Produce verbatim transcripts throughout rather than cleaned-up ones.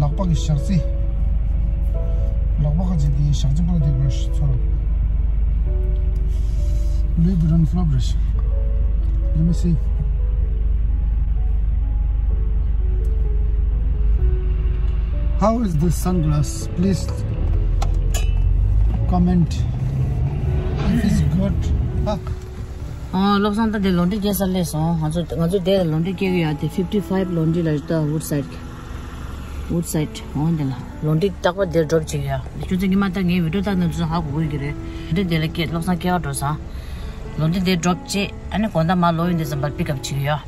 ལག་པ་གི་ཞག་རྩི། ལག་པ་ག་ཅིག་དེ་ཞག་རྩི་པོ་དེ་དགོས་ཚོར། ལུས་པོ་རང་ཕློབ་རེད། Let me see. How is this sunglass? Please comment if it's good. ཨ། ཨ། བློ་བཟང་ད་དེ་ལོན་ཌི་སྐྱེལ་ས་སླེབས་སོང་། ང་ཚོ་ང་ཚོ་དེ་ལོན་ཌི་སྐྱེལ་གི་ཡོད་དེ། ཕིབ་ཊི་ཕའིབ་ལོན་ཌི་ལ་རེད་ད། Woodside Woodside འོ་འདི་ལ་ལོན་ཌི་རྟག་པར་དེར་ཌོབ་བྱེད་ཀྱི་ཡོད། ཁྱོད་ཚོ་ཉི་མ་ད་ངའི་བི་ཌི་ཡོ་ལྟ་ན་ཚོ་ཧ་གོ་གི་རེད། ལོན་ཌི་དེ་ལ་སྐྱེལ། བློ་བཟང་སྐྱེལ་བ་འགྲོ་ས། ལོན་ཌི་དེར་ཌོབ་བྱེད། ཨ་ནི་དགོང་དག་མ་ལོག་ཡོང་དུས་ཙམ་པར་པིག་ཨབ་བྱེད་ཀྱི་ཡོད།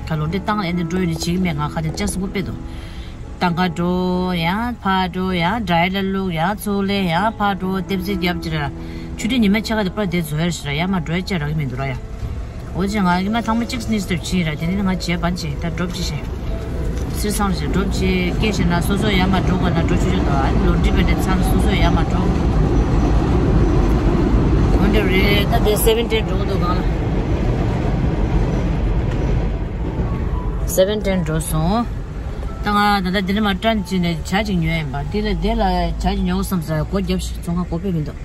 ད་ལོན་ཌི་བཏང་ཨེ་འདི་འགྲོ་ཡོང་དུས་བྱེད་ཀྱི་མེད། ང་ཁ་དེ་ཅག་སུ་པོ་དཔེ་འདུག་ཏང་ག་འགྲོ་ཡང་ཕར་འགྲོ་ཡང་ཌ་རའི་ལ་བླུག་ཡང་ཚུར་ལེན་ཡང་ཕར་འགྲོ་ལྟེབ་རྩེག་རྒྱབ་ཅི་ར། ཆུ་ཊི་ཉི་མ་ཕྱེད་ཀ་དེ་པར་དེ་བཟོ་ཡ་རེད་ཤི་ར། ཡར་མར་འགྲོ་ཡ་ཅི་རག་གི་མི་འདུག་ར་ཡ། འོ་ཅི་ང་ཉི་མ་ཐེངས་མ་གཅིག་སྣེ་སི་ཊེབ་ཕྱིན་ར། དེ་ནས་ང་བྱས་པ་ནི་བྱས་ད་ཌོབ་ཅི་བྱས། སིར་སང་རེད་ཌོབ་བྱས་སྐད་བཤད་ན་སོ་སོ་ཡར་མར་འགྲོ་དགོས་ན་འགྲོ་ཆོག་ཆོག་འདུག་ཨ་ནི་ལོན་ཌི་བེ་ནས་ཚང་སོ་སོ་ཡར་མར་འགྲོ། འོ་འདྲ་རེད། ད་དེ་སེ་བེན་ཊིན་འགྲོ་གི་འདུག་གང་ལ། སེ་བེན་ཊིན་འགྲོ་སོང་། ད་ང་ད་ལྟ་འདི་ནས་མར་ཊརན་བྱས་ནས་ཇ་ཅིག་ཉོས་ཡིན་པ། འདི་ལ་འདི་ལ་ཇ་ཅིག་ཉོ་དགོས་བསམ་ས་སྒོ་བརྒྱབ་ཤིག་ཚོང་ཁང་ཀོ་ཕི་མི་འདུག་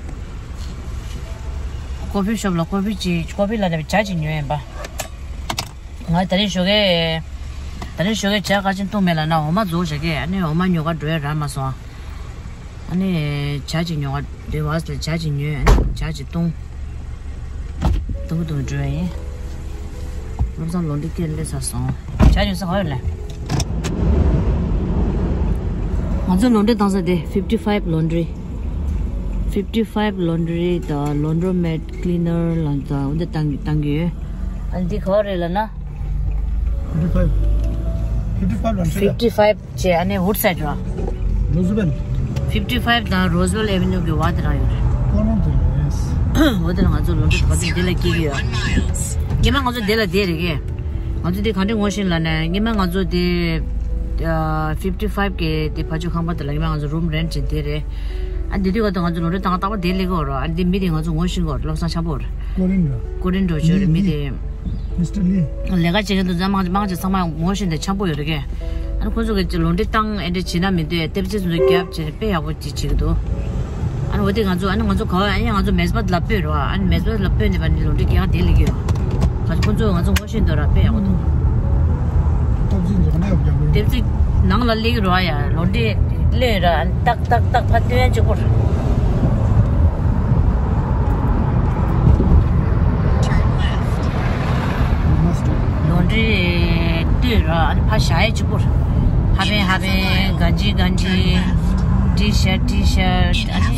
ཀོ་ཕི་ཤོབ་ལ་ཀོ་ཕི་ཅིག་ཀོ་ཕི་ལ་ནས་ཇ་ཅིག་ཉོས་ཡིན་པ། ང་ད་རིང་ཞོགས་ཀས་ད་རིང་ཞོགས་ཀས་ཇ་ག་ཅིག་བཏུང་མེད་ལ་ན་འོ་མ་རྫོགས་བཞག་གས། ཨ་ནི་འོ་མ་ཉོ་ག་འགྲོ་ཡ་རག་མ་སོང་། ཨ་ནི་ཇ་ཅིག་ཉོ་ག་འདི་བ་ལ་ཇ་ཅིག་ཉོས། ཨ་ནི་ཇ་ཅིག་བཏུང་། བཏུང་བཏུང་འགྲོ་ཡ་ཡིན། བློ་བཟང་ལོན་ཌི་སྐྱེལ་སླེབས་ཚར་སོང་། ཇ་ཉོ་ས་ག་ཡོད་ལེ། ང་ཚོ་ལོན་ཌི་བཏང་ས་དེ་ཕིབ་ཊི་ཕའིབ་ལོན་ཌི། fifty five laundry དང་laundromat cleaner ལ་དང་འོ་འདི་བཏང་གི་བཏང་གི་ཡོད། ཨ་འདི་ག་བ་རེད་ལབ་ན། fifty five fifty five laundry fifty five བྱས་ཨ་ནི་Woodside ར། Roosevelt fifty five དང་Roosevelt Avenue གི་བར་དེ་རང་ཡོད་རེད། ཀོ་ནོར་དེ་རེད། འོ་དེ་ལ་ང་ཚོ་laundry ག་ཚོད་འདི་ལ་སྐྱེལ་གི་ཡོད། སྔོན་མ་ང་ཚོ་འདི་ལ་བསྡད་རེད་གི། ང་ཚོ་འདི་ག་འདྲ་ངོ་ཤེས་ལབ་ན་སྔོན་མ་ང་ཚོ་འདི་fifty five གི་འདི་ཕ་ཆོས་ཁང་པ་དེ་ལ་སྔོན་མ་ང་ཚོ་room rent བྱས་བསྡད་རེད། ཨ་འདི་དུས་ག་དང་ང་ཚོ་laundry བཏང་རྟག་པར་དེ་སླེབས་ཀྱི་ཡོད་རེད། ཨ་འདི་མི་དེ་ང་ཚོ་ངོ་ཤེས་ཀྱི་ཡོད་རེད། བློ་བཟང་འཆམ་པོ་རེད། ཀོ་རིན་ར། ཀོ་རིན་འགྲོ་ཆོས་རེད་མི་དེ། Mister Lee། ལས་ཀ་བྱེད་མཁན་དེ་ཚོ་མང་མང་ཆེ་ཚང་མ་ངོ་ཤེས་དེ་འཆམ་པོ་ཡོད་རེད་གས། ཨ་ནི་ཁོ་ཚོ་གི་laundry བཏང་ཨེ་འདྲ་བྱེད་ན་མི་འདུག་ཨེ། ལྟེབ་རྩེག་ཚོ་རྒྱབ་བྱས་ནས་དཔེ་ཡག་པོ་ཅིག་བྱེད་ཀྱི་འདུག་ཨ་ནི་འོ་དེ་ང་ཚོ་ཨ་ནི་ང་ཚོ་ག་བ་ཨ་ནི་ང་ཚོ་མེས་པ་ལ་སྤོས་རེད་བ། ཨ་ནི་མེས་པ་ལ་སྤོས་ནས་པ་ནི་laundry རྒྱག་དེ་ལེགས་ཡོད། ག་ཚོད་ཁོ་ཚོ་ང་ཚོ་ངོ་ཤེས་འདུག་ར། དཔེ་ཡག་པོ་འདུག་ལྟེབ་རྩེག་འདི་ག་ནས་ཡོང་རྒྱག་དགོས། ལྟེབ་རྩེག་ནང་ལ་སླེབས་ཀྱི་རེད་བ་ཡ། laundry སླེབས་ར། ཨ་ནི་ཏག་ཏག་ཏག་ཕར་སྟོན་གཅིག་པོ་རེད། Turn left. laundry སྟོད་ར། ཨ་ནི་ཕར་བཞག་ཡས་གཅིག་པོ་རེད། ཧ་པན་ཧ་པན་གན་ཇི་གན་ཇི། T-shirt T-shirt ཨ་ནི་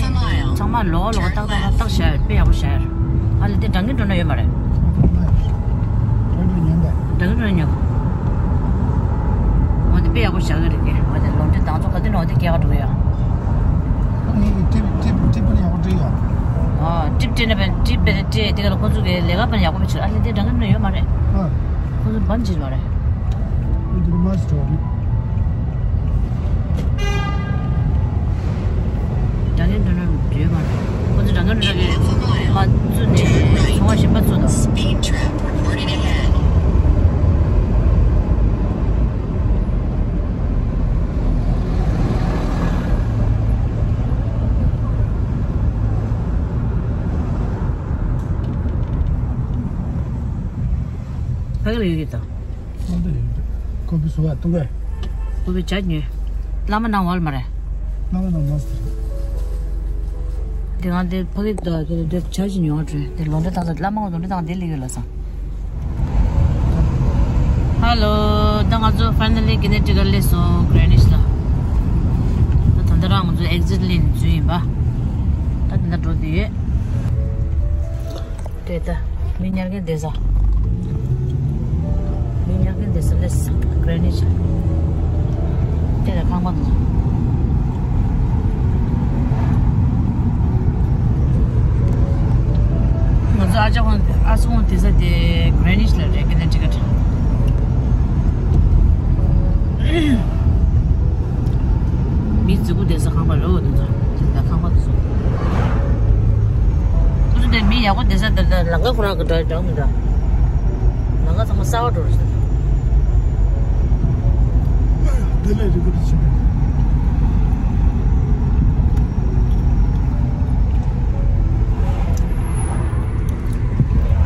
ཚང་མ་ལོག་ལོག་ཏག་ཏག་ཏག་བཞག་ཡས། དཔེ་ཡག་པོ་བཞག་ཡས་རེད། ཨ་ལས་དེ་འདྲ་ངན་འགྲོ་ན་ཡོད་མ་རེད། འགྲོ་ན་ཉོན་པས། འགྲོ་ན་ཉོན། འོ་དེ་དཔེ་ཡག་པོ་བཞག་གི་རེད་གི། འོ་དེ་laundry བཏང་ཚོ་ག་དུས་ནས་འོ་དེ་སྐྱེལ་ག་འགྲོ་གི་ཡོད། ངས་ཀྱི་ཊིབ་ཊིབ་ཊིབ་པར་ཡག་པོ་སྤྲད་ཡོད། ཨ་ཊིབ་སྤྲད་ན་བས་ཊིབ་པས་སྤྲད་དེ་ག་ལ་ཁོ་ཚོ་གི་ལས་ཀ་པར་ཡག་པོ་བྱེད། ཨ་ལས་དེ་འདྲ་ངན་འགྲོ་ན་ཡོད་མ་རེད། ཨ། ཁོ་ཚོ་བན་བྱེད་མ་རེད། འོ་དེ་མ་ཟེར་བ་རེད། འདྲ་མཉམ་འགྲོ་ན་འགྲོ་ཡོད་མ་རེད། ཁོ་ཚོ་འདྲ་མཉམ་འགྲོ་ན་མ་བཙུགས་ནས་ཚོང་བ་གཞན་པ་བཙུགས་དང་། Speed trap reported ahead. ཕ་གི་ལ་ཡོད་ཀྱི་དང་། ཁོང་དུ་ཡིན། ཁོ་བི་སུ་བ་ཏུང་ག་ཁོ་བི་ཇ་ཉོས། བླ་མ་ནང་བར་མ་རེད། བླ་མ་ནང་མ་སི། དེ་གང་དེ་ཕ་གི་དུ་དེ་དེ་ཇ་ཅི་ཉོ་བ་བྲོས་དེ་ལོ་འདྲེ་བཏང་ས་བླ་མ་ལོ་འདྲེ་བཏང་དེ་ལི་ཡོད་ལ་ས། ཧ་ལོ། ད་ང་ཚོ་finally Connecticut སླེབས་སོང་། Greenwich ལ། ད་ད་ལྟ་རང་ང་ཚོ་exit lane འཛུལ་ཡིན་པ། ད་དེ་འདྲ་འགྲོ་དུས་ཡོད། དེ་ལྟ། མི་ཉར་མཁན་བསྡད་ས། མི་ཉར་མཁན་བསྡད་ས་སླེབས་སོང་། Greenwich དེ་ལ་ཁང་པ་འདུག་ང་ཚོ་ཨ་ཅག་ཁོང་ཨ་སུ་ཁོང་བསྡད་ས་དེ་Greenwich ལ་རེད། Connecticut མི་རྫིག་པོ་བསྡད་ས་ཁང་པ་རེད། འོ་དེ་ཚོ་དེ་ལ་ཁང་པ་འདུག་ཁོ་ཚོ་དེ་མི་ཡག་པོ་བསྡད་ས་དེ་ལ་ལམ་ཁ་ཁོ་རང་གི་འདྲ་འདྲ་མི་འདྲ། ལམ་ཁ་ཚང་མ་གསར་པ་འགྲོ་རེད་ཟེར། དེ་ལས་རི་བོ་དེ་ཕྱིན་པས།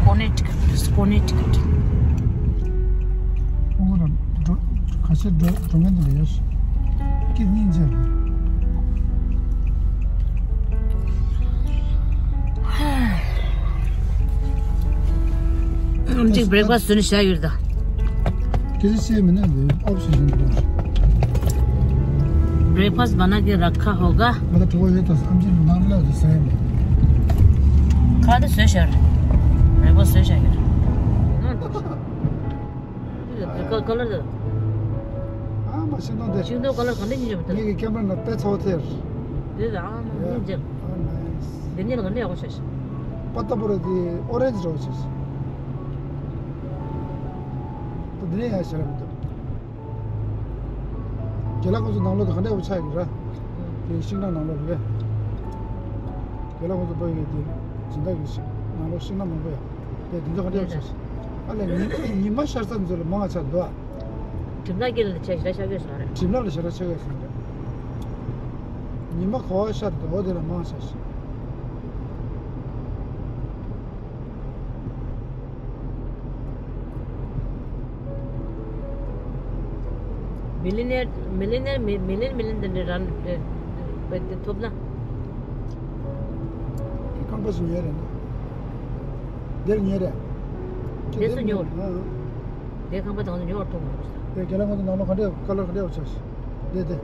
Connecticut རེད། Connecticut ཁོང་རང་འགྲོ་ཁ་ཤས་འགྲོ་འགྲོ་མཁན་དེ་ལ་ཡོད་ཤག་སྐད་སྙིང་རྗེ། ཨམ་ཅིག་breakfast བཟོས་ནས་བཞག་ཡོད་ད། ཁྱེད་ཚོ་བཤད་མི་ནུས་འདི་option ཞིག་འདུག Breakfast बना के रखा होगा। ང་ད་གྲོགས་ཡོད་དོ། ཨམ་ཅིག་ནང་ལ་ཟ་ཡ་མེད། ཁ་ད་བཟོས་བཞག་རེད། breakfast བཟོས་བཞག་ཡོད་རེད། ཀ་ཀ་ལར་དེ། ཨ་མ་ཤིང་སྡོང་དེ། ཤིང་སྡོང་ཀ་ལར་ག་འདྲ་ཞིག་བྱས་པ་དེ། ངེད་ཀྱི་ཀེམ་ར་ནང་དཔེ་ཚ་བོ་ཐེར། དེ་ལ་ཨ་མ་མི་འཇག་ཨ་ནའིས། དེ་ཉིད་ལ་ག་འདྲ་ཡག་པོ་བྱས་ཤག་པ་ཏ་པོ་ར་དེ་ཨོ་རེན་ཇི་འདྲ་བོ་བྱས་ཤག་ད་དེ་ནས་ཡང་ཞེ་དྲག་མི་འདུག་རྒན་ལགས་ཁོང་ཚོ་ནང་ལོགས་དེ་ག་འདྲ་ཡག་པོ་ཆགས་ཡོད་ར། དེ་ཤིང་ནགས་ནང་ལོགས་རེད། རྒན་ལགས་ཁོང་ཚོ་ཕ་གི་དེ་སྦྱིན་བདག་གི་ཤིང་ནང་ལོགས་ཤིང་ནགས་མང་པོ་ཡོད། དེ་དེ་ཚོ་ག་འདྲ་ཡག་པོ་ཆགས་ཤག་ཨ་ལས་ཉི་ཉི་མ་ཤར་ས་ཚོ་ལ་མང་ཆགས་འདུག་ཨ། གྲིབ་ནག་དཀྱིལ་ལ་ཆ་ཞིག་ལ་ཤར་གྱི་སོང་རེད། གྲིབ་ནག་ལ་ཞེ་དྲག་ཆགས་ཀྱི་སོང་རེད། ཉི་མ་ག་བ་ཤར་འདུག་འོ་དེ་ལ་མང་ཆགས་ཤག Millionaire, millionaire, mi- million million དེ་འདྲ་རང་རེད་དེ་ཐོབ་ན། རྐང་པ་ཞིག་ཉོས་རེད་འདུག་འདིར་ཉོས་རེད། དེ་སུ་ཉོ་བར། ཨ་ཨ། དེ་ཁང་པ་དང་ཉོ་བར་ཐོབ་མ་རེད། དེ་རྒན་ལགས་ཁོང་ཚོ་ནང་ལོགས་ག་འདྲས་ཀ་ལར་ག་འདྲས་པ་ཆགས་ཤག་དེ་དེ།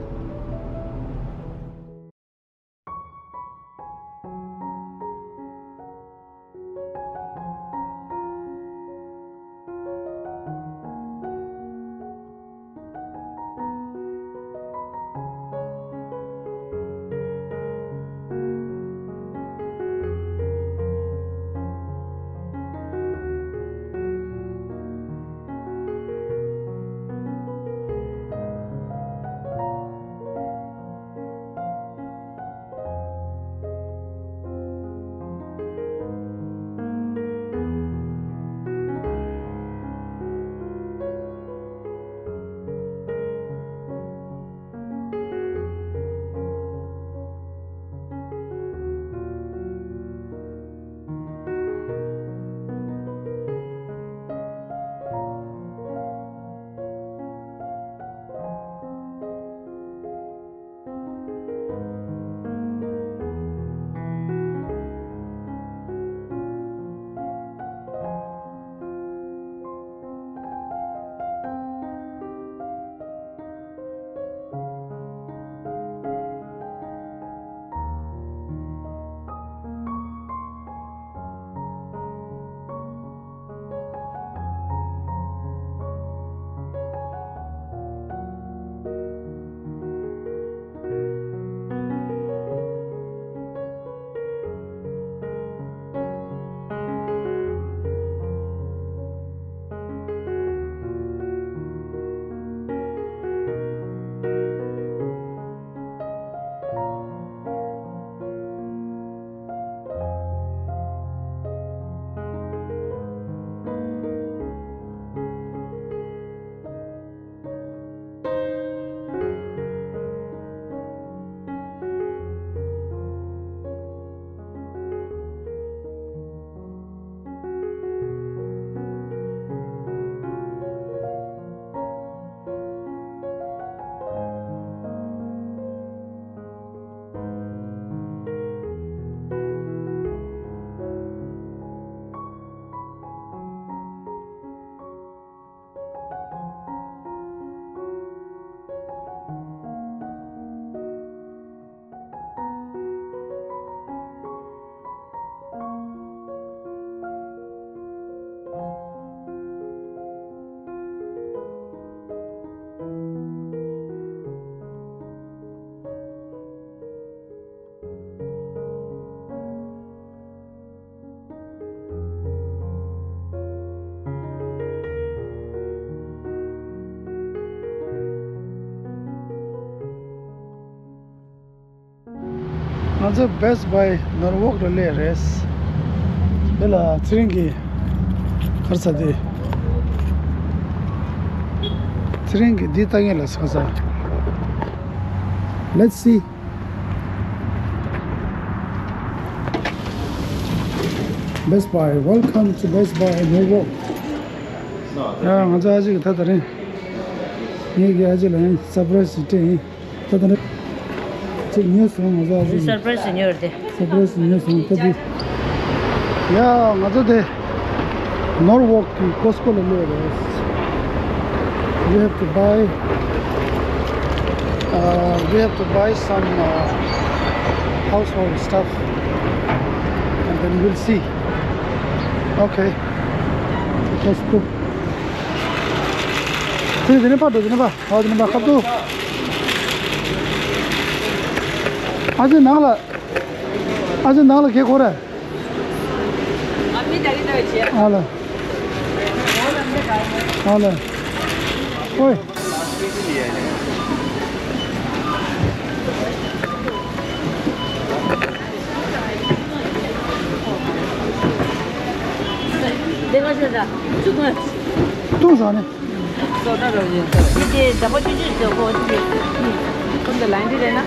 ང་ཚོ་Best Buy Norwalk ལ་སླེབས་རེད། དེ་ལ་ཚེ་རིང་གིས་ག་རེ་ཟ་དེ། ཚེ་རིང་གིས་འདི་ལྟ་མཁན་ལ་ཟ་ཟ། Let's see. Best Buy. Welcome to Best Buy Norwalk. ཡ། ང་ཚོ་ཨ་ཅེ་གི་ད་ད་རིང་ངེད་ཀྱི་ཨ་ཅེ་ལ་ཡང་སར་པ་རའི་སི་ཞིག་སྤྲད་ཡིན། ད་ད་ནི་ཅིག་ཉོས་སོང་། ང་ཚོ་ཨ་ཅེ་སར་པ་རའི་སི་ཉོས་རེད་དེ། སར་པ་རའི་སི་ཉོས་སོང་། ད་དེ། ཡ། ང་ཚོ་དེ་Norwalk གི་Costco ལ་སླེབས་རེད། We have to buy, uh, we have to buy some, uh, household stuff, and then we'll see. Okay. Costco. དེ་ནས་དེ་ནས་ཕར་འགྲོ། དེ་ནས་ཕར། ཨ། དེ་ནས་ཕར་ཁ་ཐུག་ཨ་ཅེ་ནང་ལ། ཨ་ཅེ་ནང་ལ་གེ་གོ་ར། ཨ་ལ། ཨ་ལ། ཨོའི། བཏུང་བཟའ་ནས། དེ་དེ་ཟ་ཁོ་ཆུ་ཆུ་ཟ་ཁོ་དེ། ཁོང་དུ་ལན་འདི་རེད་ན།